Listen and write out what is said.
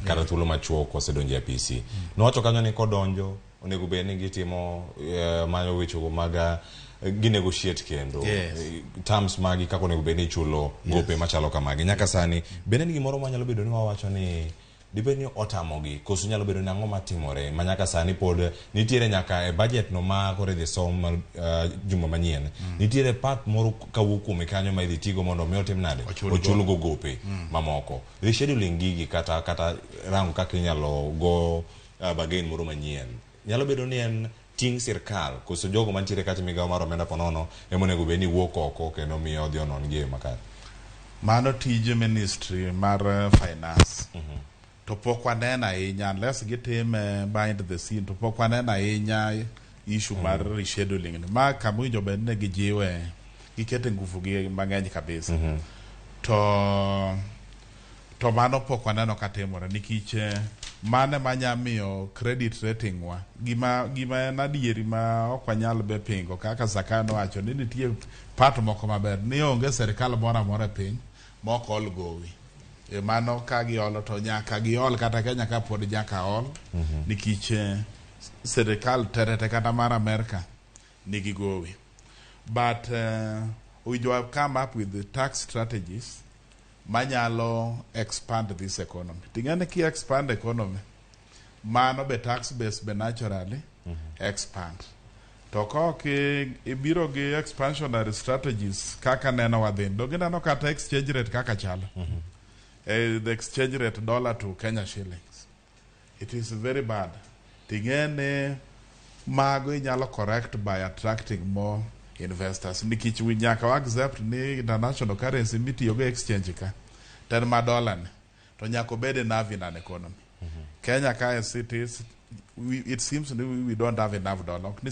Kata thuolo machuok osedonjo e apisi. Nowacho kanyo ni kodonjo onego bed ni gitimo manyo wechego mag ginegotiate kendo terms magi kaka onego bed ni ichulo gope machalo kamagi. Nyaka sani bende ni gimoro manyalo bedo ni wawacho ni dibed ni otamogi koso nyalo bedo ni ang'o matimore ma nyaka sani pod nitiere nyaka e budget no ma koro idhi som juma manyien nitiere part moro kawuok kuome kanyo ma idhi tigo mondo mi otim nade? Ochul ochul go gope mamoko, rescheduling gigi kata rango kaka inyalo go bargain moro manyien. Nyalo bedo ni en ting' sirkal koso jogo mantiere kacha migawo mar omenda ponono ema onego bed ni wuok oko kendo miyo odhi onon gi e yo makare. Mano tij ministry mar finance. To pok waneno ahinya unless gitime behind the scene, to pok waneno ahinya issue mar rescheduling ni. Ma kama owinjo bed ni gijiwe, gikete nguvu gi mang'eny kabisa. To mano pok waneno ka timore nikech mano ema nya miyo credit rating wa. Gima en adieri ma ok wanyal be pingo kaka Zakayo nowacho ni nitie part moko maber ni onge sirikal moro amora e piny ma ok ol gowi. E mano ka giolo to nyaka giol kata Kenya ka pod nyaka ol nikech sirikal terete kata mar Amerka nigi gowi. But owinjo wa come up with the tax strategies manyalo expand this economy. Ting'e ni ki expand economy, mano be tax base be naturally expand. To ka ok ibiro gi expansionary strategies kaka neno wadhi, do gineno kata exchange rate kaka chalo. The exchange rate dollar to Kenya shillings. It is very bad. Ting'e ni mago inyalo correct by attracting more investors. Nikech we nyaka wa accept ni international currency mitiyogo e exchange ka, to en ma dollar ni. To nyaka obed enough in an economy. Kenya ka as it is, it seems ni we don't have enough dollar. Ok ni